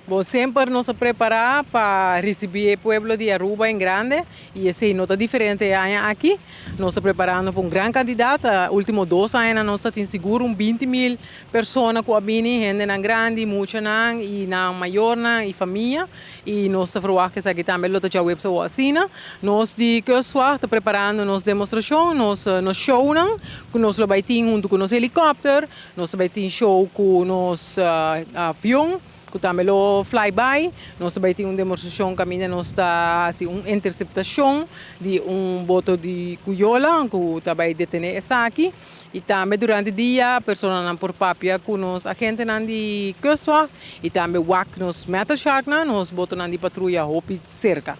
Bon, semper nos a prepara pa ricibi e pueblo di Aruba en grande y esey no ta diferente e aña aki. Nos ta preparando pa un gran cantidad. Ultimo 2 aña nos tin sigur un 20 mil persona cu a bini, hendenan grandi, muchanan y nan mayornan y famia. Y nos ta verwacht esaki tambe lo ta diahuebs asina. Nos di Kustwacht ta preparando nos demostracion, nos shownan, cu nos lo bay tin hunto cu nos helicopter, nos bay tin show cu nos avion, cu tambe lo flyby. Nos bay tin un demostracion caminda nos ta haci un interceptacion di un boto di cu yola, cu tambe detene esaki. Y tambe durante dia, personanan por papia cu nos agentenan di Kustwacht y tambe wak nos metal shark nan, nos botonan di patruya hopi cerca.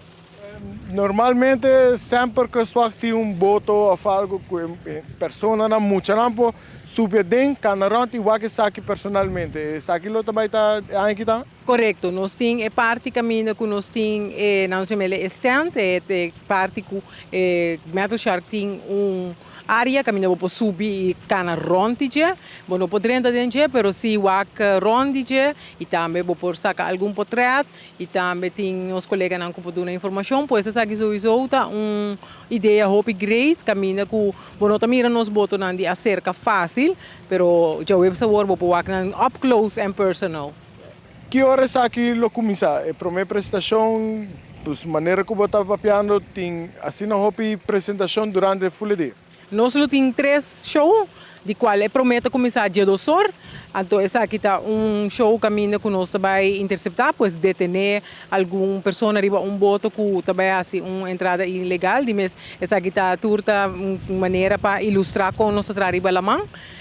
Normalmente semper Kustwacht tin un boto of algo cu personanan, muchanan por subi den, cana rond y wak esaki personalmente. Esaki lo tambe ta aki ta? Correcto, nos tin e parti caminda cu nos tin nos yama stand, e parti cu metal shark tin un area caminda bo por subi y cana rond dje, bo no por drenta den dje, pero si wak rond dje y tambe bo por saca algun portret y tambe tin nos coleganan cu por duna informacion. Pues esaki sowieso ta un idea hopi great, caminda cu bo no ta mira nos botonan di acerca facil, pero diahuebs awor bo por wak nan up close and personal. Ki ora esaki lo cuminsa? E prome presentacion, pues, manera cu bo ta papiando, tin asina hopi presentacion durante e full dia? Nos tin tres show, di cual e prome ta cuminsa 12 or. Anto, esaki ta un show caminda cu nos ta bay intercepta, pues detene algun persona riba un boto cu ta bay haci un entrada ilegal. Di mes, esaki ta tur ta un manera pa ilustra con nos ta riba laman.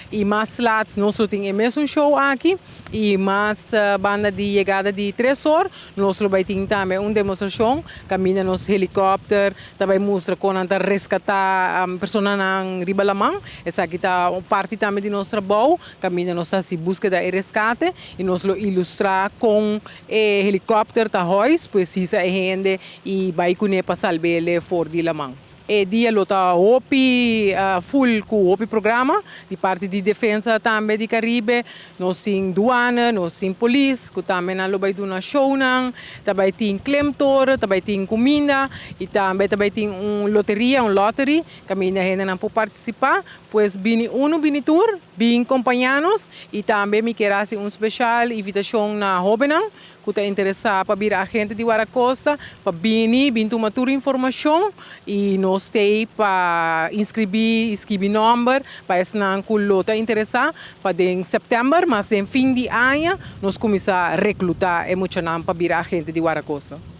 Y mas laat nos tin e mesun show aki y mas banda di yegada di 3 or, nos lo bay tin tambe un demostracion, caminda nos helicopter tambe mustra con ta rescata personanan riba laman. Esaki ta un parti tambe di nos trabou, caminda nos ta haci buskeda y rescate y nos lo ilustra con helicopter ta hoist, pues hisa e hende y bay cune pa salb'e for di laman. E dia lo ta hopi full cu hopi programa di parti di Defensa tambe di Caribe. Nos tin douane, nos tin polis, cu tambe nan lo bay duna shownan, tambe tin klimtoren, tambe tin cuminda y tambe tin un loteria, un lottery, caminda hendenan por participa. Pues bini uno, bini tur, bin acompaña nos y tambe mi kier haci un special invitacion na hobennan cu ta interesa pa bira agente di Guardacosta, pa bini, bin tuma tur informacion y nos t'ey pa inscribi, skirbi nomber, pa esnan cu lo ta interesa, pa den september, mas den fin di aña, nos cuminsa recluta e muchanan pa bira agente di Guardacosta.